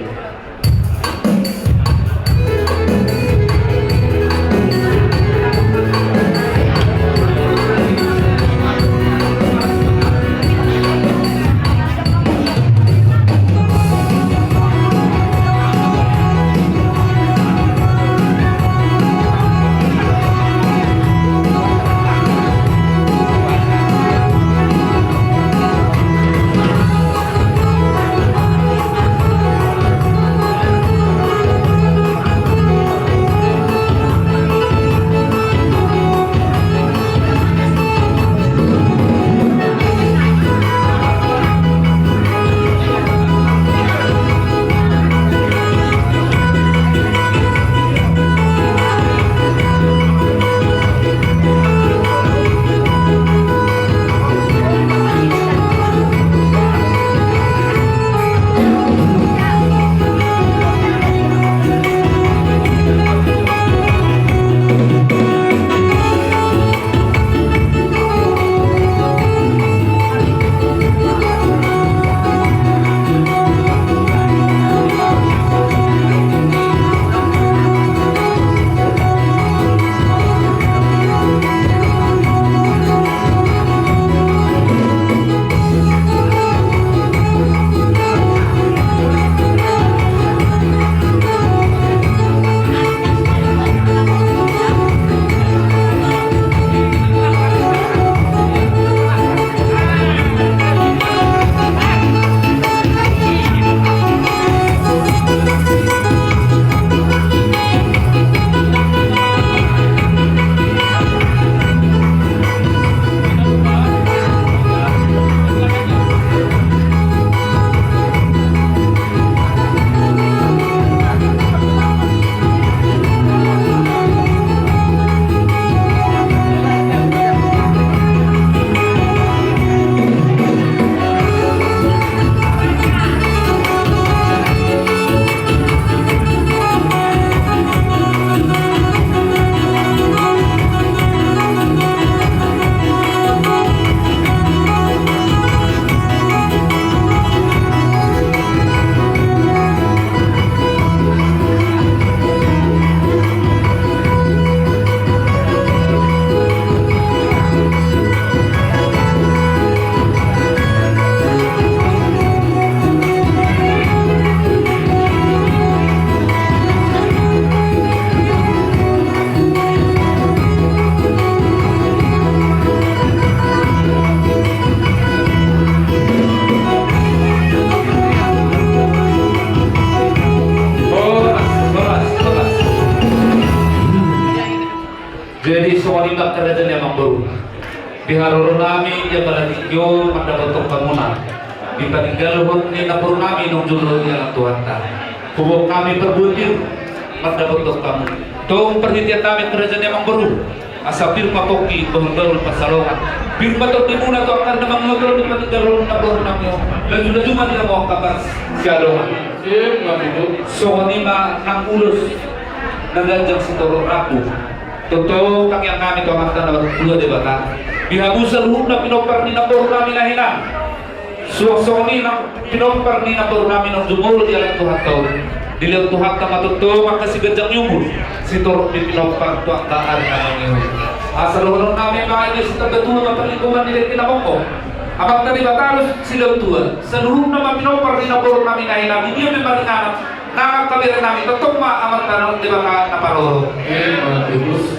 Jadi songon i ma angka raja ni amangboru, di haroro nami di apala tingki on mandapothon hamuna Di paninggalhon ni namboru nami naung jumolo dialap Tuhanta, huboan hami parbue pir mandapothon hamu. Tong parhitean nami angka raja ni amangboru, asa pir ma pongki, bahulbahul pansalongan. Pir ma tondimuna tu angka na mangihut on di paninggalhon namboru nami on. Lajulaju ma di hamu angka parsiadongan. Songon i ma nang ulos na ganjang sitorop rambu. Tongtong tangiang nami tu Amanta na martua Debata, di hamu saluhutna pinompar ni namboru nami na hinan. Suang songon i nang pinompar ni namboru nami naung jumolo dialap Tuhanta on, dilehon Tuhanta ma tongtong angka siganjang ni umur, sitorop ni pinompar tu angka ari na mangihut. Asa dohonon nami ma i, sitamba tua ma parlinggoman ni dengke na mongkop. Amanta Debata do silehon tua, saluhutna ma pinompar ni namboru nami na hinan, di dia pe maringanan, nang angka bere nami, tongtong ma Amanta na Debata na parorot.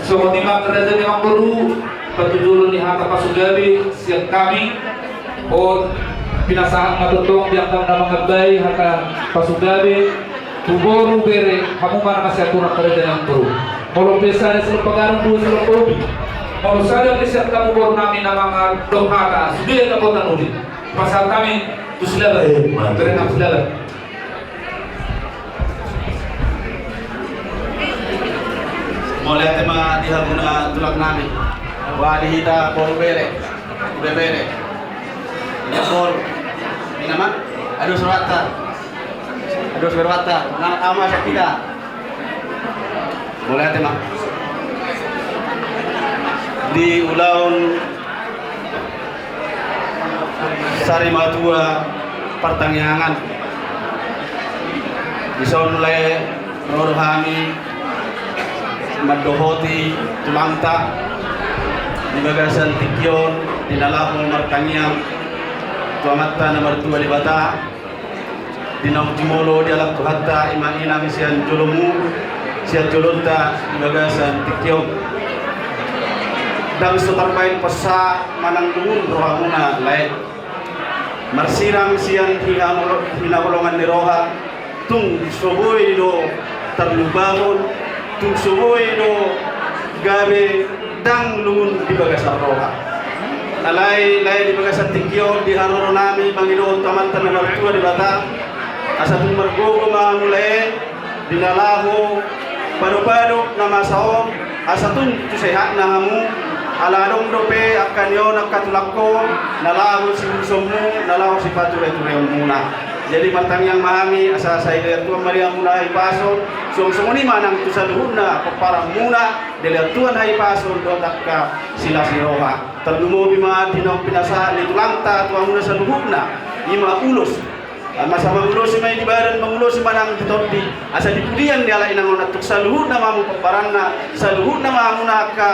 Songon i ma angka raja ni amangboru, patujolo ni hata pasugabe sian hami. On pinasahat ma tongtong di angka na mangambai hata pasugabe tu boru, bere, hamu ma na masiatur angka raja ni amangboru. Molo pe sada silompa gadong, dua silompa ubi. Molo sada pe sian hamu boru nami na mangadok hata, sude dapotan uli. Pasahat hami tu Silaban. Bere nang Silaban. Mauliate ma di hamuna tulang nami. Wali hita boru, bere, bebere. Boru. Ina ma. Aduh, surat ta. Aduh, surat ta. Nang ama sakita. Mauliate ma. Di ulaon sarimatua partangiangan, dison lae ro do hami mandohoti tulangta di bagasan tingki on, di na laho martangiang tu Amanta na martua Debata. Di naung jumolo dialap Tuhanta, i ma inang sian jolomu, sian jolonta di bagasan tingki on. Ndang so tarbaen posa manang lungun rohamuna lae. Marsirang sian hinaholongan ni roha, tung so boi do tarlupahon, tung so boi do gabe ndang lungun di bagasan roha. Alai lae di bagasan tingki on, di haroro nami mangido tu Amanta na martua Debata, asa tung margogo ma hamu lae di na laho padopadop na masa on, asa tung tu sehatna hamu. Ala adong dope angka ni on angka tulangkon na laho siulusonmu, na laho sipaturatureonmuna. Jadi martangiang ma hami asa sai dilehon Tuhan ma di hamuna hahipason, suang songon i ma nang tu saluhutna pomparanmuna, dilehon Tuhan hahipason dohot angka silas ni roha. Tarlumobi ma di naung pinasahat ni tulangta tu hamuna saluhutna, i ma ulos. Masa mangulosi ma i di badan, mangulosi ma nang di tondi, asa di pudian ni halak inang on antuk saluhutna ma hamu pomparanna, saluhutna ma hamuna angka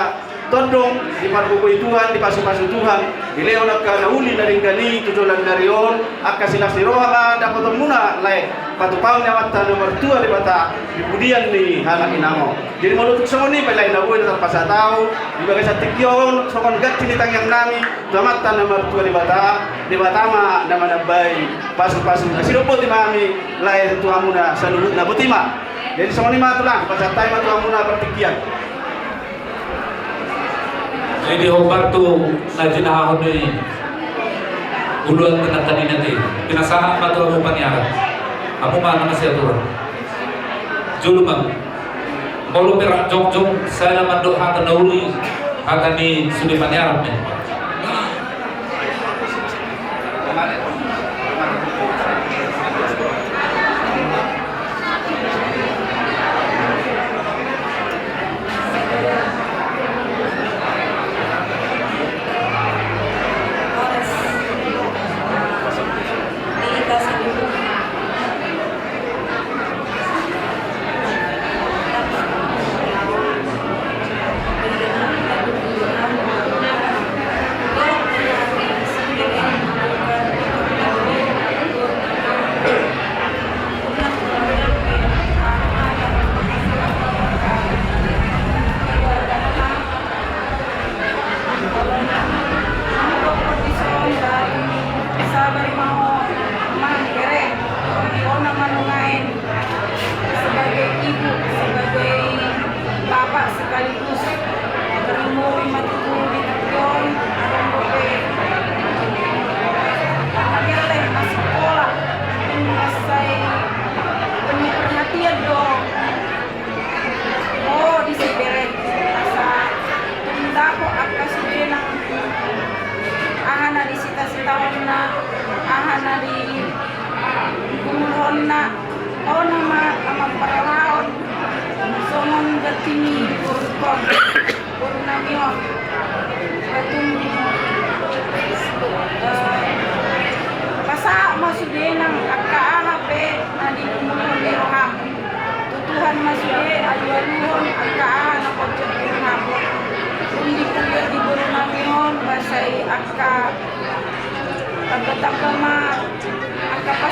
tondong, dipargogoi Tuhan, dipasupasu Tuhan, dilehon angka na uli na denggan i tu joloan ni ari on, angka silas ni roha ma dapotonmuna lae, patupahon ni Amanta na martua Debata di pudian ni halak inang on. Jadi molo tung songon i pe lae na boi do tarpasahat ahu di bagasan tingki on songon ganti ni tangiang nami tu Amanta na martua Debata, Debata ma na manambai pasupasu na sidok boti ma hami lae tu hamuna saluhutna, boti ma. Jadi songon i ma tulang, pasahat hami ma tu hamuna partingkian. Jadi hombar tu na jinahahon ni uluan tengah tadi nanti. Pinasahat ma tu hamu paniaran. Hamu ma na masiaturan. Jolo ma. Molo pe rap jongjong, sada mandok hata na uli, hata ni sude paniaran pe.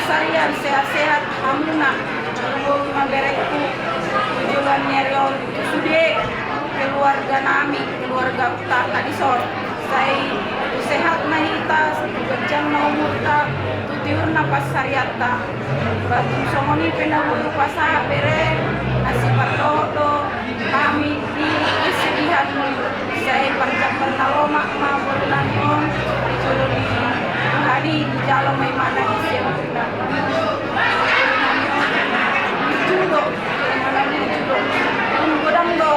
Sarian sehat-sehat hamuna. Molo ma berengku, tu joloan ni ari on, tu sude keluarga nami, keluarga utama di son. Sai tu sehat na hita, tu ganjang na umurta, tu tiur na pansarianta. Ba tung songon i pe na boi hupasahat bere, na sipardodo, hami di kesedihan, sai parjambar na lomak ma boru nami on, di jolo ni Tuhan i, dijalo ma ibana di sian Tuhan. Di jolo, di jolo. Godang do.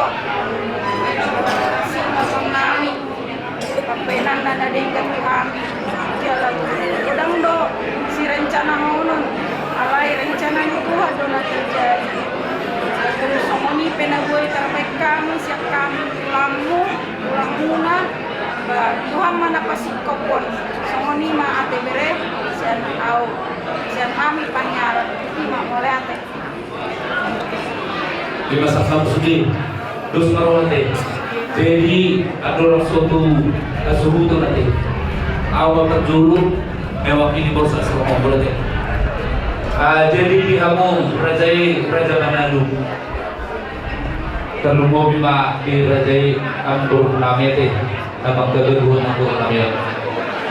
Sing ma songon nami. Pambahenanna na denggan tu hami. Jala godang do sirencanahonon, alai rencana ni Tuhan do na terjadi. Terus songon i pe na boi tarbaen hami sian hami tulangmu, tulangmuna, ba Tuhan ma na pasingkophon. Songon i ma ate bere, sian au, sian hami pangiaran. I ma, mauliate. Di masa kamu sudah dos ma roha te. Jadi andorang so tu hasuhuton ate, au ma parjolo mewakili Borsak Sirumonggur ate. Ah, jadi di hamu raja i, Raja Manado, tarlumobi ma di raja i, amangboru nami ate, na mangkabaruhon amangboru nami on.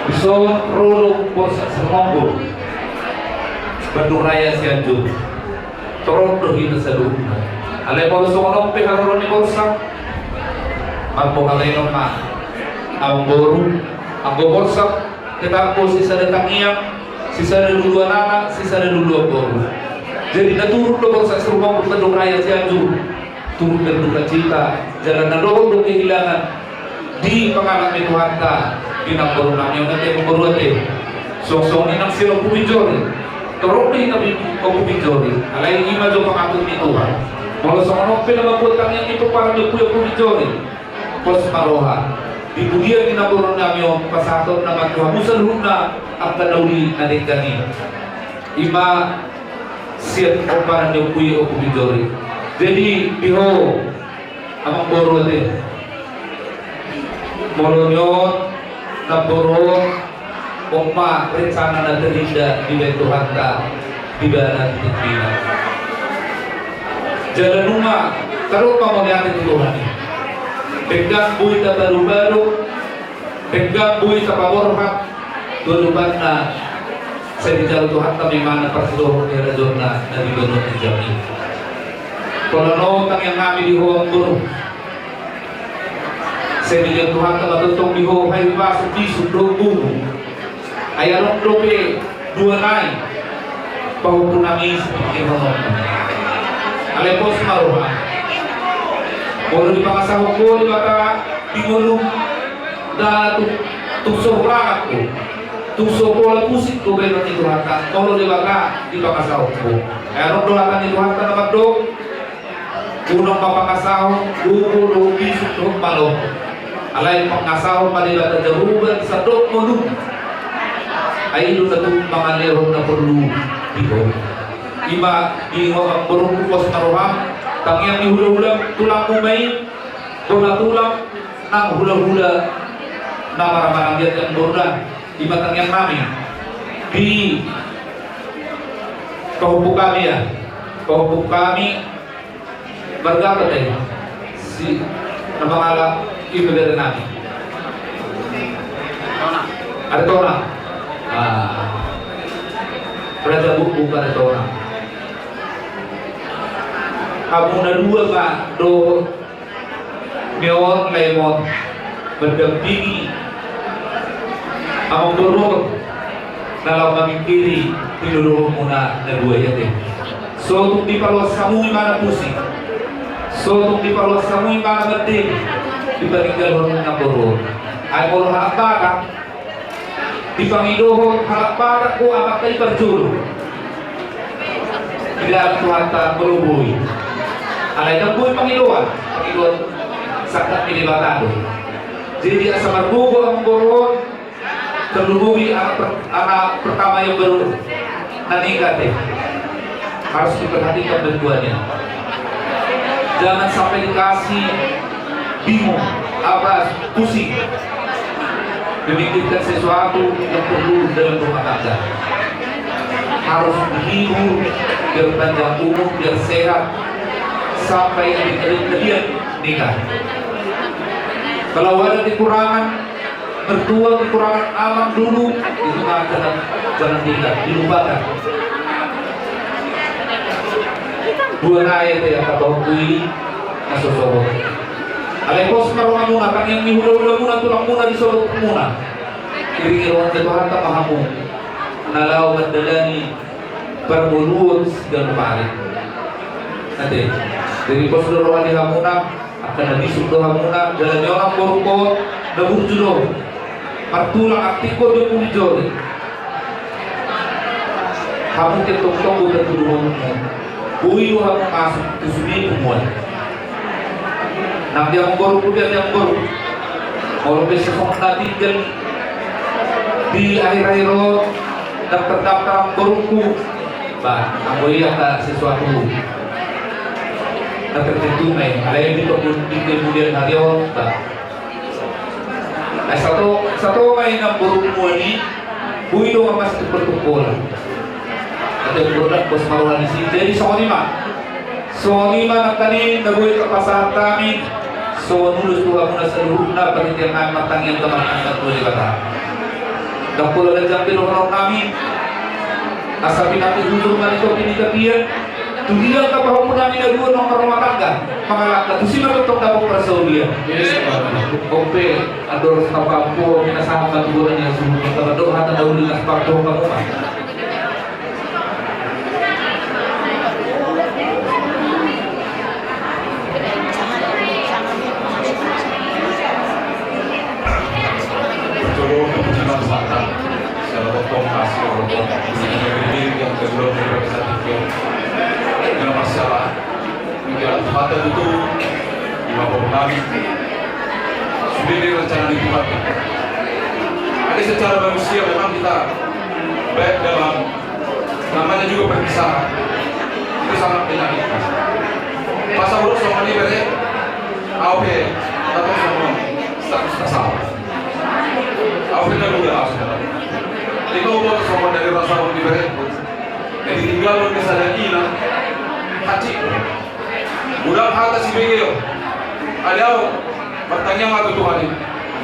Dison ro do Borsak Sirumonggur, Bandung Raya Cianjur. Torop do hita saluhutna. Alai molo songon on pe haroro ni Borsak, marboha lain on ma. Amangboru, anggo Borsak, tetap do sisada tangiang, sisada luluan anak, sisada luluan boru. Jadi na turun do Borsak Sirumonggur Bandung Raya Cianjur, turut berduka cita, jala na dohot do kehilangan di pangalap ni Tuhanta, di namboru nami on ate, amangboru ate. Songon i nang sian Ompu Binjori, torop do hita, Ompu Binjori, alai i ma jo pangatur ni Tuhan. Molo songon on pe na mambuat tangiang i pomparan ni Ompu, Ompu Binjori, pos ma roha. Di pudian ni namboru nami on pasahatonna ma tu hamu saluhutna angka na uli na denggan i. I ma sian pomparan ni Ompu i, Ompu Binjori. Jadi di ho, amangboru ate, molo ni on namboru on, on ma rencana na terindah dibaen Tuhanta di ibana di tingkina. Jala nunga tadok ma mauliate tu Tuhan i. Denggan boi tapadopadop, denggan boi tapaborhat tu adopanna, sai dijalo Tuhanta ma ibana parsidohot ni harajaonna na di banua ginjang i. Pola on tangiang nami di ho, amangboru. Sai dilehon Tuhanta ma tongtong di ho hahipason, bisuk dohot gogo. Ai adong dope dua nai pahompu nami sipingkirhononmu. Alai pos ma roha. Molo dipangasahon ho Debata di ngolum, nda tung, tung so hurangan ho, tung so pola pusing ho bahenon ni Tuhanta, molo Debata dipangasahon ho. Ai adong do hata ni Tuhanta na mandok: Unang ma pangasahon gogo dohot bisuk dohot malo, alai pangasahon ma Debata Jahowa di sandok ngolum. Ai i do na tung mangalehon na porlu di ho. I ma di ho, amangboru, pos ma roham. Tangiang ni hulahula tulangmu ma i, bona tulang nang hulahula na marhahamaranggian, amangboru, da. I ma tangiang nami di pahompu nami, ya. Pahompu nami marga apa tadi? Si, na mangalap i, bere nami. Aritonang. Ah. Raja Bukbuk Aritonang. Hamu na dua ma dohot ni on, laem on, mendampingi amangboru on na laho mamingkiri tinuluhonmuna na dua i, ate. So tung dipaloas hamu ibana pusing, so tung dipaloas hamu ibana mandele, dipaninggalhon amangboru on. Ai molo halak Batak, dipangidohon halak Batak do amanta i parjolo. Didalan Tuhanta molo boi. Alai ndang boi pangidoan, pangidoan sangkap ni Debata do. Jadi asa margogo amangboru on, terlebih anak per-, anak pertama yang baru menikah, ate. Harus diperhatikan bantuannya. Jangan sampai dikasih bingung, apa, pusing memikirkan sesuatu yang perlu dalam rumah tangga. Harus dihibur, biar panjang umur, biar sehat, sampai adik-adik kalian nikah. Kalau ada kekurangan, mertua kekurangan anak dulu, itu mah jangan, jangan nikah, dilupakan. Dua nai ate, angka pahompu i na so sohot. Alai pos ma rohamuna, tangiang ni hulahula muna, tulang muna, di sohot muna. Iringi roha ni Tuhanta ma hamu na laho mandalani parngoluon siganup ari. Ate, jadi pos do roha ni hamuna, angka na bisuk do hamuna, jala ni on amborungku on na burju do. Martulang, aktif do di pudi jolo. Hamu tongtong do tartuduhononmu. Boi do hamu masuk tu sude punguan. Nang di amborungku, di amborungku. Molo pe songon na tinggal di akhir-akhir on, daftar-daftar amborungku. Bah, anggo i angka sesuatu na tertentu ma i. Alai di kemudian hari on, bah. Ai sato, sato ma i na amborungku i, boi do ma masuk tu pertukolan. Ate, borat pos ma roha ni si. Jadi songon i ma. Songon i ma nangkaning na boi tarpasahat hami. Songon ulos tu hamuna saluhutna, panitia nami martangiang tu Amanta Debata. Ndang pola ganjang be dohonon nami. Asa pinantik hujur ma di topi ni tapian. Tu dia angka pahompu nami na dua naung marrumah tangga, mangalangka tusi ma tongtong dapot parsaulian. Yes, Pak. Ope, andor sapa pahompu, pinasahat ma tu bona ni hasuhuton, tardok hata na uli na sparto hamu ma. Sude rencana ni Tuhan. Jadi secara manusia memang kita baik dalam namanya juga berpisah. Itu sangat menyakitkan. Pas urus sama ini bere, au pe, atau sama status kasar. Au pe na dua asal. Itu urus sama dari rasa di bere. Jadi tinggal misalnya ina, haji. Godang hata sibege on. Alai au martangiang ma tu Tuhan i.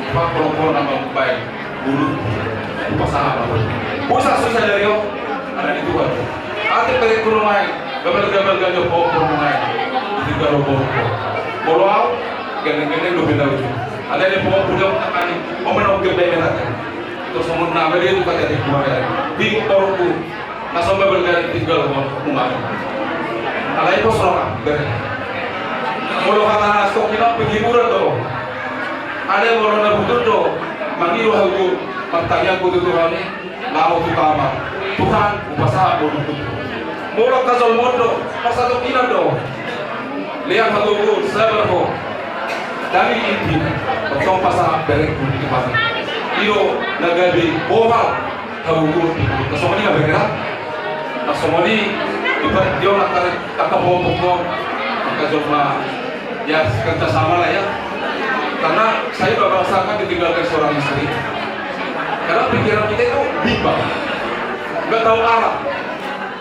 Pak, porong-porong nang mambaen bulu. Hupasahat ma. Boi sa so sadari on. Ada di Tuhan. Ate, bere, kurung ai. Gambar-gambar ganjang, porong-porong ai. Tiga lo porong. Molo au, gandeng-gandeng dope na uju. Alai porong-porong takani. Omen au gandeng-gandeng. Terus ngomong nama dia tu kata di Tuhan. Di porong. Na so mambaen gari tinggal ma, uma. Alai pos roha, bere. Molo hata na stok ina penghiburan do. Alai molo na butuh do, mangido hamu, martangiang hamu tu Tuhan i, laho tu kamar. Tuhan, hupasahat ma boru tu. Molo angka jolma on do, pasahat tu ina do. Lean hagogoon, sabar ho. Dang i inti, tong pasahat berengku tu Tuhan i. I do na gabe bohal. Hagogoon, na songon i ma bere. Na songon i, di on angka, angka pahompu on, angka jolma, ya, kerja sama lah ya. Karena saya juga merasakan ditinggalkan seorang istri. Kadang pikiran kita itu bimbang, nggak tahu arah.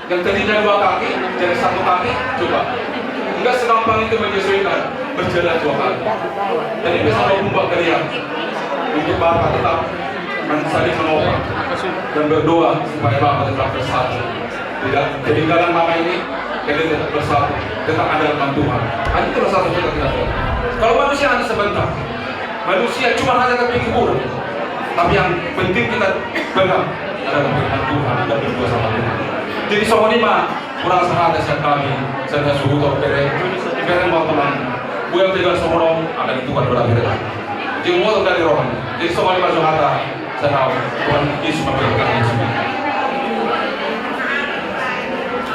Yang tadinya dua kaki jadi satu kaki, coba. Nggak segampang itu menyesuaikan, berjalan dua kali. Jadi pesan dari Bapak kalian untuk Bapak tetap men-, saling menopang dan berdoa supaya Bapak tetap bersatu. Tidak ketinggalan mama ini, jadi tetap bersatu, tetap andalkan Tuhan. Hanya itulah satu kita tidak tahu. Kalau manusia hanya sebentar, manusia cuma hanya terpikir buruk. Tapi yang penting kita pegang adalah firman Tuhan dan berdua sama Tuhan. Jadi songon i ma, hurang sahata sian hami, sian hasuhuton bere, bere ma Tuhan. Buat tidak songon on, ada di Tuhan berada. Jadi mau dari rohani. Jadi songon i ma sahata, sian hami, Tuhan Yesus memberkati semua.